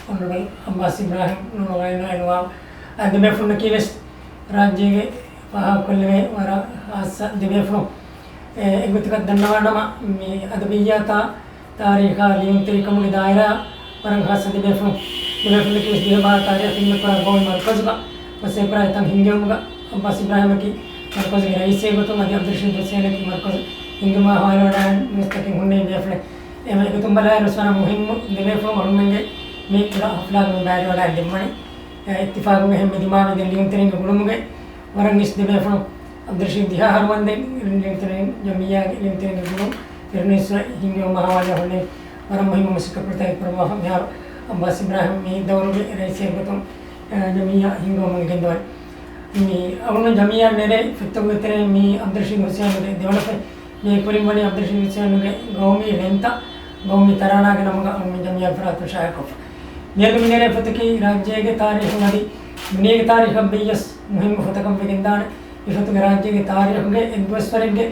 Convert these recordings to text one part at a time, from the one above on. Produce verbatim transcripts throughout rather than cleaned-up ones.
އޮނަރަބަލް އައްބާސް އިބްރާހިމް ނޫނު ވައިނާ އެންވާ އަދި ދެބޭފުޅުންނަކީ ވެސް ރާއްޖޭގެ ފާހަގަކޮށްލެވޭ ވަރަށް ހާއްސަ ދެބޭފުޅުން. އެ، އެގޮތަކަށް ދަންނަވާނަމަ، މި އަދަބިއްޔާތާ ތާރީޚާ ލިޔުންތެރިކަމުގެ ދާއިރާ ވަރަށް ހާއްސަ ދެބޭފުޅުން. ދެބޭފުޅުންނަކީ ވެސް ދިވެހިބަހާ ތާރީޚު ޚިދުމަތްކުރާ ގައުމީ މަރުކަޒުގަ މަސައްކަތްކުރާ ތަން ހިންގެވުމުގަ އައްބާސް އިބްރާހިމަކީ މަރުކަޒުގެ ރައީސެއް ގޮތުން އަދި އަބްދުލްރަޝީދު ހުސެނަކީ މަރުކަޒު ހިންގުމާ ހޮވާލުވަޑައިގެން މި މަސައްކަތް ހުންނެވި ބޭފުޅެއް. އެ އެގޮތުން ބަލާއިރު ވެސް ވަރަށް މުހިއްމު ދެބޭފުޅުން އަޅުގަނޑުމެންގެ މި ކުޑަ ހަފްލާގަ މި ބައިވެރިވަޑައިގެން ދިނުމަނީ. އެ، އިއްތިފާގުގެ ހެން މި ދިމާވި ދެން ލިޔުންތެރިންގެ ގުޅުމުގެ ވަރަށް އިސް ދެބޭފުޅުން އަބްދުލްރަޝީދު ދިހަ އަހަރު ވަންދެން ލިޔުންތެރިން ޖަމިއްޔާގެ ލިޔުންތެރިންގެ ލިޔުންތެރިންގެ ގުޅުން ފިރުނީސް ހިންގެވުމާ ހަވާލުވެ ހުންނެވި ވަރަށް މުހިއްމު މަސައްކަތް ކުރިތަކެއް ކުރައްވާފަ. މިހާރު އައްބާސް އިބްރާހިމް މި ދައުރުގެ ރައީސެއް ގޮތުން، އަ، ޖަމިއްޔާ ހިންގުމުގެ ގެންދަވަނީ. މި އަޅުގަނޑު ޖަމިއްޔާ ނެރެ ފޮތްތަކުގެ ތެރެއިން މި އަބްދުލްރަޝީދު ހުސެންގެ ދެވަނަ ފޮތް މި ކުރިން ވަނީ އަބްދުލްރަޝީދު ހުސެންގެ ގައުމީ ވެންތައް، ގައުމީ ތަރާނާގެ ނަމުގަ މި ޖަމިއްޔާ ފަރާތުން ޝާއިޢުކޮށްފަ. މިއަދު މި ނެރޭ ފޮތަކީ ރާއްޖޭގެ ތާރީޚުން އަދި ދުނިޔޭގެ ތާރީޚަށް ވެއްޔަސް މުހިއްމު ފޮތަކަށް ވެގެންދާނެ. މި ފޮތުގެ ރާއްޖޭގެ ތާރީޚުގެ އެއްދުވަސްވަރެއްގެ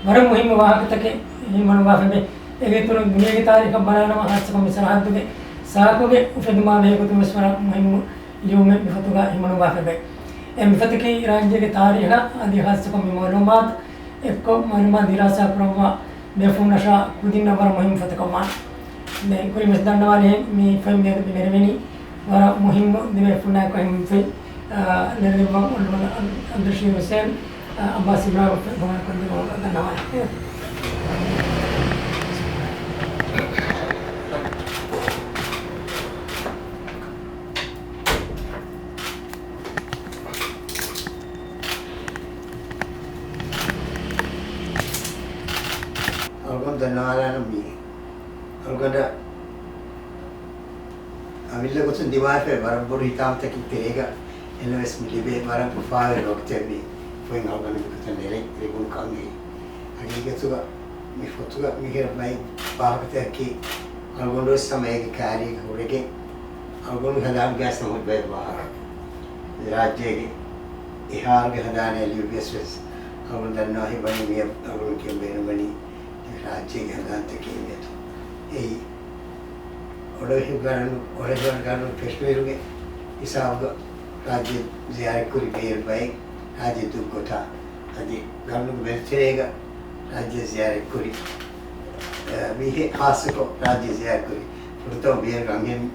ވަރަށް މުހިއްމު ވާހަކަތަކެއް ހިމަނުވާފައިވޭ. އޭގެ އިތުރުން ދުނިޔޭގެ ތާރީޚަށް ބަލާނަމަ ހާއްސަކޮށް މި ސަރަހައްދުގެ ސާކުގެ އުފެދުމާ ބެހޭގޮތުން ވެސް ވަރަށް މުހިއްމު ލިޔުމެއް މި ފޮތުގަ ހިމަނުވާފައިވޭ. އެ މި ފޮތަކީ ރާއްޖޭގެ ތާރީޚާ އަދި ހާއްސަކޮށް މި މައުލޫމާތު އެއްކޮށް މައުލޫމާތު ދިރާސާ ކުރައްވާ ބޭފުޅުންނަށާ ކުދިންނަށް ވަރަށް މުހިއްމު ފޮތަކަށް ވާނެ. ދެން ކުރިން ވެސް ދަންނަވާލިހެން މި ފޮތް މިއަދު މި ނެރެވެނީ ވަރަށް މުހިއްމު ދެބޭފުޅުންނާއެކު އެހެން ފޮތް، އާ، ނެރެދެއްވަން އޮނަރަބަލް އަބްދުލްރަޝީދު ހުސެން، އާ، އައްބާސް އިބްރާހިމް ފޮތް ހަވާލުކޮށްދިނުމަށް ދަންނަވާލި. އަޅުގަނޑު ދަންނަވާލާނަން މީ. އަޅުގަނޑަށް އަމިއްލަ ގޮތުން ދިމާވެފައި ވަރަށް ބޮޑު ހިތާމަތަކެއް ތެރޭގަ އެންވެސް މި ލިބޭ ވަރަށް އުފާވެރި ވަގުތެއް މި ފޮތް އަޅުގަނޑު މިގޮތަށް ނެރެ ލިބުނު ކަމެއް. ހަގީގަތުގަ މި ފޮތުގަ މިހިރަ ބައެއް ވާހަކަތަކަކީ އަޅުގަނޑުވެސް ހަމަ އޭގެ ކާރީގަ ހުރެގެން އަޅުގަނޑު ހަނދާން ގާސް ހަމަ ބައެއް ވާހަކަ. ރާއްޖޭގެ އެހާރުގެ ހަނދާނެއް ލިޔުއްވިޔަސް ވެސް އަޅުގަނޑު ދަންނަވާ ހިތްވަނީ މި އަޅުގަނޑު ކިޔަން ބޭނުންވަނީ ރާއްޖޭގެ ހަނދާންތަކެއް މިއަދު. އެއީ، އޮޑޮއި ގަރަނު، އޮޑޮއި ގަރަނު ފެށުމިއިރުގެ ހިސާބުގަ ރާއްޖެ ޒިޔާރަތްކުރި ބޭރު ބައެއް ރާއްޖެ ދުށް ގޮތާ އަދި ގަރަނުގެ މެދުތެރޭގަ ރާއްޖެ ޒިޔާރަތްކުރި، އަ، މީހެއް ޚާއްޞަކޮށް ރާއްޖެ ޒިޔާރަތްކުރި ފުރަތަމަ ބޭރު ރަނގެއް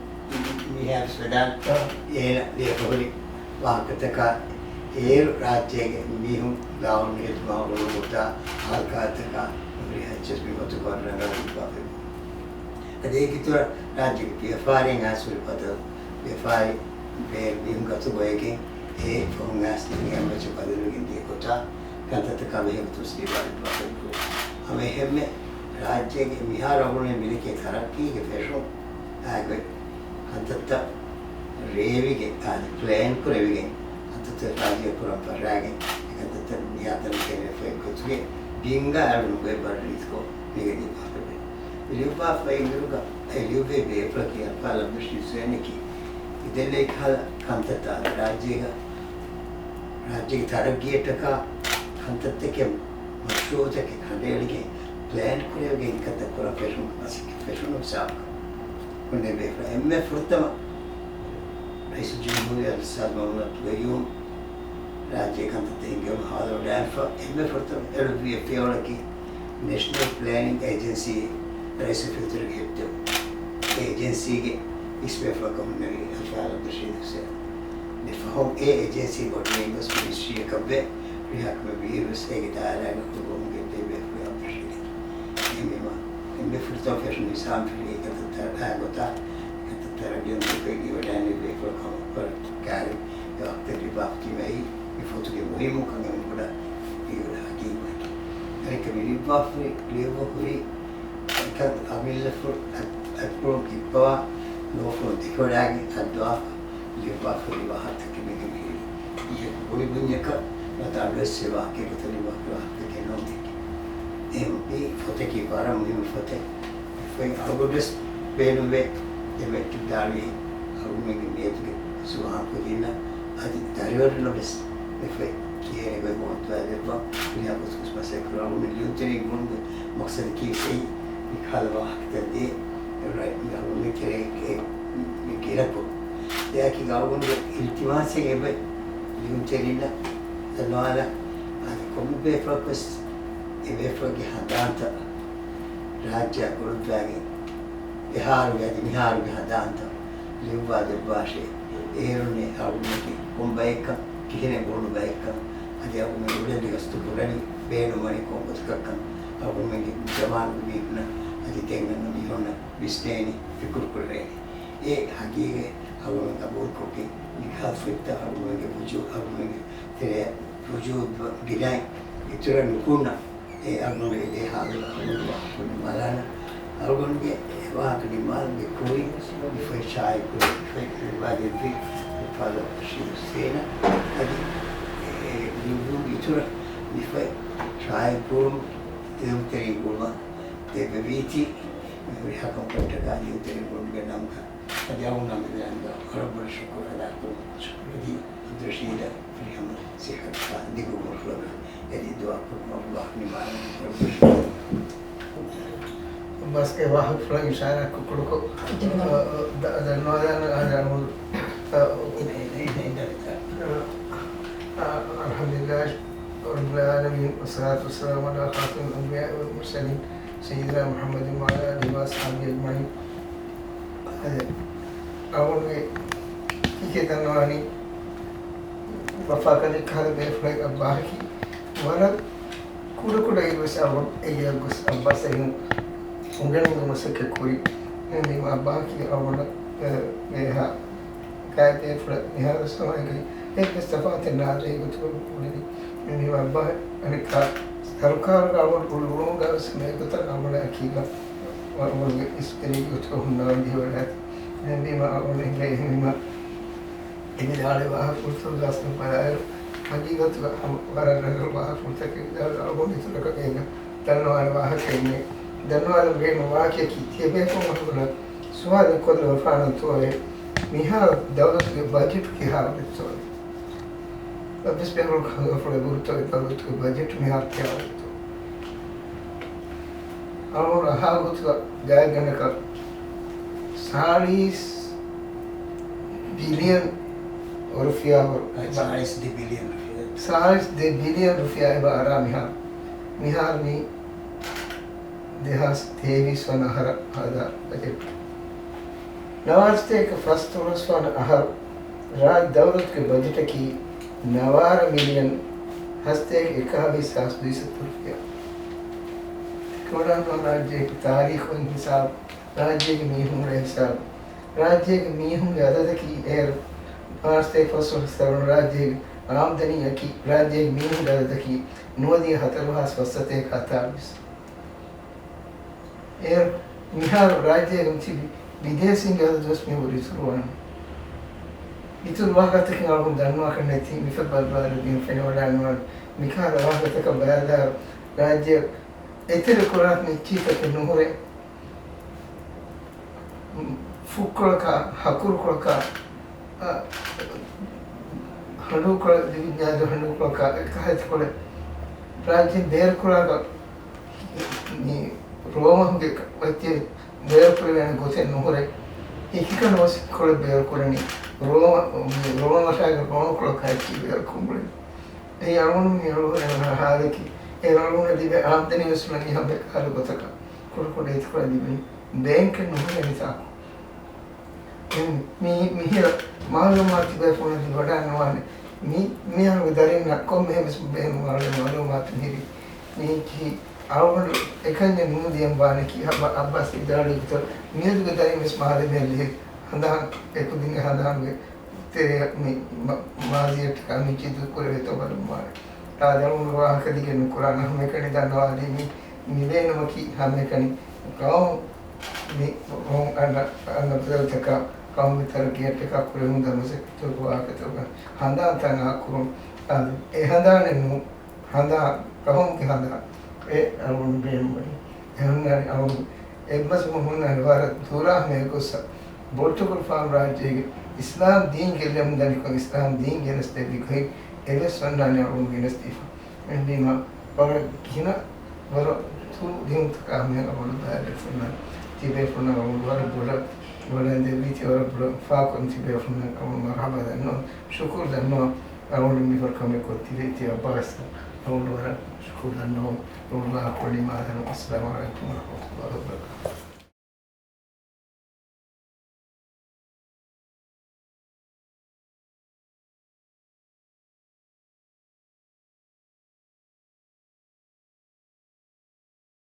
މީހާވެސް ވެދާނެ. އާ. އޭނަ ލިޔެފަ ހުރި ވާހަކަތަކާ އޭރު ރާއްޖޭގެ މީހުން ގާއުން ހެދުމާ އުޅުނު ގޮތާ ހާލުކާތަކާ ހުރި ހައްޗަސް މި ގޮތު ކޮށް ރަނގަޅު ހިތްވާފައި. އަދި އޭގެ އިތުރަށް ރާއްޖޭގެ ވިޔަފާރިން އައިސް ހުރި ބަދަލު، ވިޔަފާރި ބޭރު މީހުން ގަތު ގޮތްގެން އެ ފަހުން އައިސް ދިނީ އެއްމައްޗަށް ބަދަލުވެގެން ދިޔަ ގޮތާ ކަންތައްތަކާ ބެހޭ ގޮތުން ސްރީވާރި ބާކަން ކުރި. ހަމަ އެހެންމެ ރާއްޖޭގެ މިހާރު އަޅުގަނޑުމެން މިދެކޭ ތަރައްޤީގެ ފެށުން އާގޮތް ކަންތައްތައް ރޭވިގެން އާދެ ޕްލޭން ކުރެވިގެން ކަންތައްތައް ރާއްޖޭ ކުރަން ފަށާގެން އެ ކަންތައްތައް މިހާތަނަށް ގެނެވިފައި ގޮތުގެ ބިންގާ އަޅުނުގެ ބައްރީތުކޮށް މިގެ ލިބާފައެވެ. ލިޔުއްވާފައި އިނދުރުގަ އެ ލިޔުއްވޭ ބޭފުޅަކީ އަލްފާޟިލް އަބްދުލްރަޝީދު ހުސެނަކީ އިދެންނެވި ކަހަލަ ކަންތައްތައް ރާއްޖޭގަ، ރާއްޖޭގެ ތަރައްގީއަށްޓަކާ ކަންތައްތަކެއް މަޝްރޫޢުތަކެއް ކަނޑައެޅިގެން ޕްލޭން ކުރެވިގެން ކަންތައް ކުރަން ފެށުން މަސައްކަތް ފެށުނު ހިސާބަކަށް ހުންނެވި ބޭފުޅާ އެންމެ ފުރަތަމަ ރައީސުލްޖުމްހޫރިއްޔާ އަލްއުސްތާޛު މައުމޫން އަބްދުލް ޤައްޔޫމް ރާއްޖޭ ކަންތައްތައް ހިންގެވުމަށް ހާދަވަޑައިގެންފަ އެންމެ ފުރަތަމަ އެޅުއްވި އެއް ފިޔަވަޅަކީ ނޭޝަނަލް ޕްލޭނިން އޭޖެންސީ ރައީސުލް ފިތުރުގެ ހެއްދެވުން. އެ އޭޖެންސީގެ އިސް ބޭފުޅަކަށް ހުންނެވީ އަލްފާޟިލް އަބްދުލްރަޝީދު ހުސެން. ދެ ފަހުން އެ އޭޖެންސީ ބޮޑުވެގެން ގޮސް މިނިސްޓްރީއަކަށްވެ، ރިހާކަމެއް ވީއިރުވެސް އޭގެ ދާއިރާގަ ކުރުވަމުން ގެންދެވި ބޭފުޅެއް އަބްދުލްރަޝީދެވެ. އެހެންވީމަ، އެންމެ ފުރަތަމަ ފެށުނު ހިސާބުން ފެށި އެކަންތައްތައް ގޮތާ، އެކަންތައްތައް ރަނގަޅު ގޮތުގައި ވަޑައިން ބޭފުޅަކަށް ކާރި އެ ވަގުތެއް ލިބާފަ ތިބީ މި ފޮތުގެ މުހިއްމުކަން އެންމެ ކުޑަ ހަގީގަތެއް. އަނެއްކާ މި ލިބާފަ ހުރި، ލިޔުއްވާފަ ހުރި އެކަން އަމިއްލަފުޅު އަތްޕުޅުން ކިއްޕަވާ ނުވަފައިން ދެކެވަޑައިގެން ހައްދަވާފަ ލިޔުއްވާފަ ހުރި ވާހަކަތަކެއް މީގެ މިހިރީ. މީހަކު ގުޅި ބުންޏަކަށް ނުވަތަ އަޑުއެއްސެވި ވާހަކައެއް ގޮތަށް ލިބާފަ ހުރި ވާހަކަތަކެއް ނޫން މީގެ. އެ މި ފޮތަކީ ވަރަށް މުހިއްމު ފޮތެއް. ފޮތް އަޅުގަނޑުވެސް ބޭނުންވޭ. އެ މެޓްރިކް ދާނީ އަޅުގަނޑުމެންގެ މިއަދުގެ ޒުވާން ކުދިންނަށް އަދި ދަރިވަރުންނަށްވެސް މި ފޮތް ކިޔޭނެ ގޮތް މަގުތުވާލެއްވާ ހުރިހާ ގޮތަކުވެސް މަސައްކަތް ކުރަން. އަޅުގަނޑު ލިޔުންތެރިން ގުޅުމުގެ މަޤްޞަދަކީ އެއީ މި ކަހަލަ ވާހަކަތައް ދޭ ރައި-، މި އަޅުގަނޑު މި ކެރޭ އެ މި އެއަކީ ގައުމުގެ އިލްތިމާސެއް އެބަ ލިޔުންތެރިންނަށް ދަންނަވާލަން. އަދި ކޮންމެ ބޭފުޅަކުވެސް އެ ބޭފުޅަކުގެ ހަނދާންތައް ރާއްޖެއަށް ގުޅުއްވާގެން އެހާރުގެ އަދި މިހާރުގެ ހަނދާންތައް ލިޔުއްވާ ދެއްވާށޭ. އޭރުންނޭ އަޅުގަނޑަކީ ކޮން ބައެއްކަން، ކިހިނެއް ބުނު ބައެއްކަން، އަދި އަޅުގަނޑު އުޅެން ގަސްތު ކުރަނީ ބޭނުންވަނީ ކޮން ގޮތަކަށްކަން އަޅުގަނޑުމެންގެ ޒަމާނުގެ މީހުންނަށް އަދި ދެން އަންނަ މީހުންނަށް ވިސްނޭނެ، ފިކުރު ކުރެވޭނެ. އެ ހަގީގަތް އަޅުގަނޑު ގަބޫލުކޮށްގެން، މިކަހަލަ ފޮތްތައް އަޅުގަނޑުގެ ވުޖޫ-، އަޅުގަނޑުގެ ތެރެއަށް ވުޖޫދު ގިނައިން އިތުރަށް ނުކުންނަ، އެ އަޅުގަނޑުގެ ދެ ހާލު އަޅުގަނޑު ވާހަކަ ނިންމާލާނަން. އަޅުގަނޑުގެ ވާހަކަ ނިންމާލުމުގެ ކުރިން މި ފޮތް ޝާއިޢު ކުރި ފޮތް ނިންމާލެއްވި އުފާލު ޝީ ހުސޭނަށް އަދި އެ ލިޔުއްވުމުގެ އިތުރަށް މި ފޮތް ޝާއިޢު ކުރުން ލިޔުންތެރިން ގުޅުމަށް ދެއްވެވީތީ، މި ހުރިހާ ކަންކަންތަކާ ލިޔުންތެރިން ގުޅުމުގެ ނަމުގަ އަދި އަޅުގަނޑު މި ދަންނަ ވަރަށް ބޮޑަށް ޝުކުރު އަދާކުރަން. އަދި ޢަބްދުއްރަޝީދަށް ފިރިހަމަ ސިއްހަތު ދިގު ޢުމުރު ލަބުން އެދި ދުޢާ ކުރުމަށް ވާހަކަ ނިންމާލަން. އައްބާސްގެ ވާހަކަފުޅަށް އިޝާރާތް ކުރުކޮށް، އަ، އަ، ދަ-، ދަންނަވާލާނަން. އަ، އަ، الحمد لله رب العالمين، والصلاة والسلام على خاتم الأنبياء والمرسلين، سيدنا محمد وعلى آله وأصحابه أجمعين. އަދި އަޅުގަނޑުގެ ކިކޭ ދަންނަވާނީ ވަފާކަލެއް ކަހަލަ ބޭފުޅެއް އައްބާހަކީ ވަރަށް ކުޑަކުޑައިރުވެސް އަޅުގަނޑު އެއްޔަށް ގޮސް އައްބާސް އެހެން އުނގެނުމުގެ މަސައްކަތް ކުރި. އެހެންވީމަ އައްބާހަކީ އަޅުގަނޑަށް އެ، އެހާ ގާތް ބޭފުޅެއް މިހާރު ސަމާގެ އެއްވެސް ތަފާތެއް ނާދޭ ގޮތުގަ އުޅެނީ. އެހެންވީމަ އައްބާ އަނެއްކާ ސަރުކާރުގަ އަޅުގަނޑު އުޅުނުގަވެސް މޭގޮތަށް އަޅުގަނޑަށް އެކީގަ އަޅުގަނޑުގެ އިސްވެރި ގޮތުގަ ހުންނަވަން ޖެހިވަޑައިގަތީ. އެހެންވީމަ އަޅުގަނޑު އެނގޭ އެހެންވީމަ އެ ވިދާޅުވި ވާހަކަފުޅުތަކުގަ އަސްލު ބަލާއިރު، ހަގީގަތުގަ ހަމަ ވަރަށް ރަނގަޅު ވާހަކަފުޅުތަކެއް ވިދާޅުވި އަޅުގަނޑު އިތުރަކަށް އޭގަ ދަންނަވާނެ ވާހަކައެއް ނެތް. ދަންނަވާލަން ބޭނުން ވާހަކައަކީ ތިޔަބޭފުޅުން އަހުގަނޑަށް ސުވާލެއް ކޮށްލަ އުފާނަންތޯއޭ، މިހާރު ދައުލަތުގެ ބަޖެޓު ކިހާވަރެއްތޯއޭ؟ އައްބާސް ބޭފުޅުން ކަހަލަ ބޭފުޅެއް ވުރެތޯއޭ ދައުލަތުގެ ބަޖެޓު މިހާރު ކިހާވަރެއްތޯ؟ އަޅުގަނޑު އަހާ ގޮތުގަ ގާތްގަނޑަކަށް ސާޅީސް ބިލިއަން ރުފިޔާ ހުރި. ސާޅީސް ދެ ބިލިއަން ރުފިޔާ. ސާޅީސް ދެ ބިލިއަން ރުފިޔާ އެބަ އަރާ މިހާރު. މިހާރު މި ދެހާސް ތޭވީސް ވަނަ އަހަރަށް ހަދާ ބަޖެޓް. ނަވާރަ ސަތޭކަ ފަންސަވީސް ވަނަ އަހަރު ރާއްޖެ ދައުލަތުގެ ބަޖެޓަކީ ނަވާރަ މިލިއަން ހަސަތޭކަ އެކާވީސް ހާސް ދުއިސައްތަ ރުފިޔާ. ކޮޑަން ރާއްޖޭގެ ތާރީޚުން ހިސާބު، ރާއްޖޭގެ މީހުންގެ ހިސާބު، ރާއްޖޭގެ މީހުންގެ އަދަދަކީ އޭރު މާސް ތޭކަ ފަސް ވަނަ ސަރުން ރާއްޖޭގެ އާމްދަނީއަކީ، ރާއްޖޭގެ މީހުންގެ އަދަދަކީ ނުވަދިހަ ހަތަރު ހާސް ފަސް ސަތޭކަ ހަތާވީސް. އޭރު މިހާރު ރާއްޖޭގަ ތިބި ބިދޭސީންގެ އަދަދުވެސް މި ހުރި އިތުރު ވަނީ. އިތުރު ވާހަކަތަކެއް އަޅުގަނޑު ދަންނަވާކަށް ނެތި، މިފަދަ ބައިބަލަށް ދިން ފެނިވަޑައިނުވާނެ. މިކަހަލަ ވާހަކަތަކަށް ބަޔާދާއިރު ރާއްޖެ އެތެރެ ކުރާ މި އެއްޗިހިތަކެއް ނުހުރޭ. ފުއްކޮޅަކާ، ހަކުރުކޮޅަކާ، އަ، ހަނޑޫކޮޅެއް، ލިބިންޏާދު ހަނޑޫކޮޅަކާ، އެކަހަލަ އެތިކޮޅެއް ރާއްޖެ ބޭރުކުރާކަށް މި ރޯމަހުގެ ވައްތި ބޭރުކުރެވޭނެ ގޮތެއް ނުހުރޭ. އެކިކަން ވެސް ކޮޅެއް ބޭރުކުރަނީ ރޯމަ، މި ރޯމަ ވަށާގެ ރޯމަކޮޅަކާ އެއްޗިހި ބޭރުކުރަން ބުނެ. އެއީ އަޅުގަނޑު މި އަޅުގަނޑު ހާލަކީ، އޭރު އަޅުގަނޑަށް ލިބޭ އާމްދަނީ ވެސް މި ހަމަ އެކަހަލަ ގޮތަކަށް ކުޑަކުޑަ އެތިކޮޅެއް ލިބެނީ. ބޭންކެއް ނުހުރޭ މިތާކު. މި، މި، މިހިރަ މައުލޫމާތު ބޭފުޅުން ވަޑައިނުވާނެ. މި، މި އަހަރުގެ ދަރިންނަށް ކޮންމެހެން ވެސް ބޭނުން މައުލޫމާތު މިހިރީ. މީކީ އަޅުގަނޑު އެކަންޏެއް ނޫން ދިޔަން ވާނެކީ، އައްބާ، އައްބާސް ވިދާޅުވި ގޮތަށް މިއަދުގެ ދަރިން ވެސް މާލެ މެހެއްލިހެއް ހަނދާން އެކުދިންގެ ހަނދާންގެ ތެރެއަށް މި މަ-، މާޒީއަށްޓަކާ މި ޖިއްދު ކުރެވޭތޯ ބަލަންވާނެ. އާދެ، އަޅުގަނޑު ވާހަކަ ދިގެއް ނުކުރާނަން. ހަމައެކަނި ދަންނަވާލީ މި، މި ބޭނުމަކީ ހަމައެކަނި ޤައުމު މި އަންނަ، އަންނަ ބަދަލުތަކާ ޤައުމުގެ ތަރައްޤީއަށްޓަކާ ކުރެވުނުދާ މަސައްކަތުގެ ވާހަކަތަކުގަ ހަނދާންތައް އާކުރުން. އާދެ، އެ ހަނދާނެއް ނޫން. ހަނދާން، ޤައުމުގެ ހަނދާން އެ އަޅުގަނޑު ބޭނުންވަނީ. އެހެންނާނީ އަޅުގަނޑު އެއްބަސްވުމަށް ހުންނާނެ ވަރަށް ދުރާ ހަމައަށް ގޮއްސަ ބޮޑުތުކުރު ފާމް ރާއްޖޭގެ އިސްލާމް ދީން ގެއްލެމުން ދަނިކޮށް އިސްލާމް ދީން ގެނެސްދެއްވި ގޮތް އެވެސް އޮންނާނެ އަޅުގަނޑު ގެނެސްދީފަ. އެހެންވީމަ ވަރަށް ގިނަ ވަރަށް ތުރު ދިނުންތަކާ ހަމައަށް އަޅުގަނޑު ބައިވެރިވެފަ އޮންނާނެ. ތިބޭފުޅުންނަށް އަޅުގަނޑު ވަރަށް ބޮޑަށް ނުވަލަން ދެއްވީތީ ވަރަށް ބޮޑަށް ފާކޮން ތިބޭފުންނަށް އަޅުގަނޑު މަރުޙަބާ ދަންނަވަން. ޝުކުރު ދަންނަވަން. އަޅުގަނޑު މިފަދަ ކަމެއް ކޮށް ތިބޭތީ އައްބާސް އަޅުގަނޑު ވަރަށް ޝުކުރު ދަންނަވަން. އަޅުގަނޑު ކޮޅި މާދަނު. އައްސަލާމު ޢަލައިކުމް ވަރަޙްމަތުﷲ ވަބަރަކާތުހު.